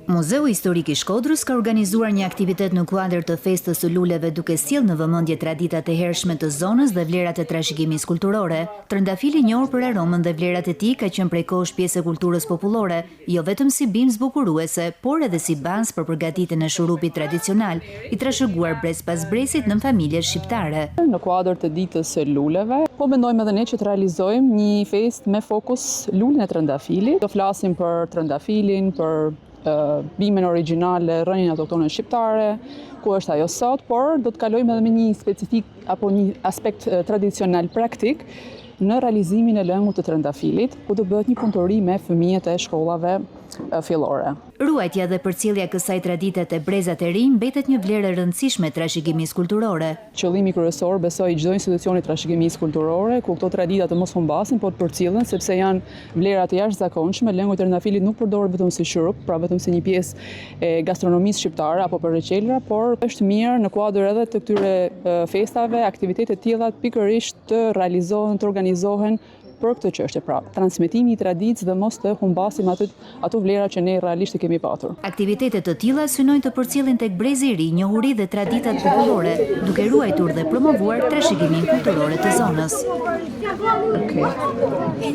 Muzeu Historik i Shkodrës ka organizuar një aktivitet në kuadër të festës së luleve duke sjellë në vëmendje traditat e hershme të zonës dhe vlerat e trashëgimisë kulturore. Trëndafili i njohur për aromën dhe vlerat e tij ka qenë prej kohësh pjesë e kulturës popullore, jo vetëm si bimë zbukuruese, por edhe si bazë për përgatitjen e shurupit tradicional, i trashëguar brez pas brezit në familjet shqiptare. Në kuadër të ditës së luleve, po mendojmë edhe ne që të realizojmë një festë me fokus lulen e trëndafilit. Do flasim për trëndafilin, për bimën origjinale, rrënjën autoktone shqiptare, ku është ajo sot, por do të kalojmë edhe me një specifik apo një aspekt tradicional praktik në realizimin e lëngut të trëndafilit, ku do bëhet një punëtori me fëmijët e shkollave fillore. Ruajtja dhe përcjellja e kësaj tradite te brezat e rinj mbetet një vlerë e rëndësishme e trashëgimisë kulturore. Qëllimi kryesor, besoj, i çdo institucioni të trashëgimisë kulturore, ku këto tradita të mos humbasin, por të përcillen, sepse janë vlera të jashtëzakonshme. Lëngu i trëndafilit nuk përdoret vetëm si shurup, pra vetëm si një pjesë e gastronomisë shqiptare apo për reçelra, por është mirë në kuadër edhe të këtyre festave, aktivitete të tilla pikërisht të realizohen, të organizohen për këtë çështje, pra transmetimi i traditës dhe mos të humbasim atë ato vlera që ne realisht i kemi patur. Aktivitete të tilla synojnë të përcjellin tek brezi i ri njohuri dhe traditat popullore, duke ruajtur dhe promovuar trashëgiminë kulturore të zonës. Okej.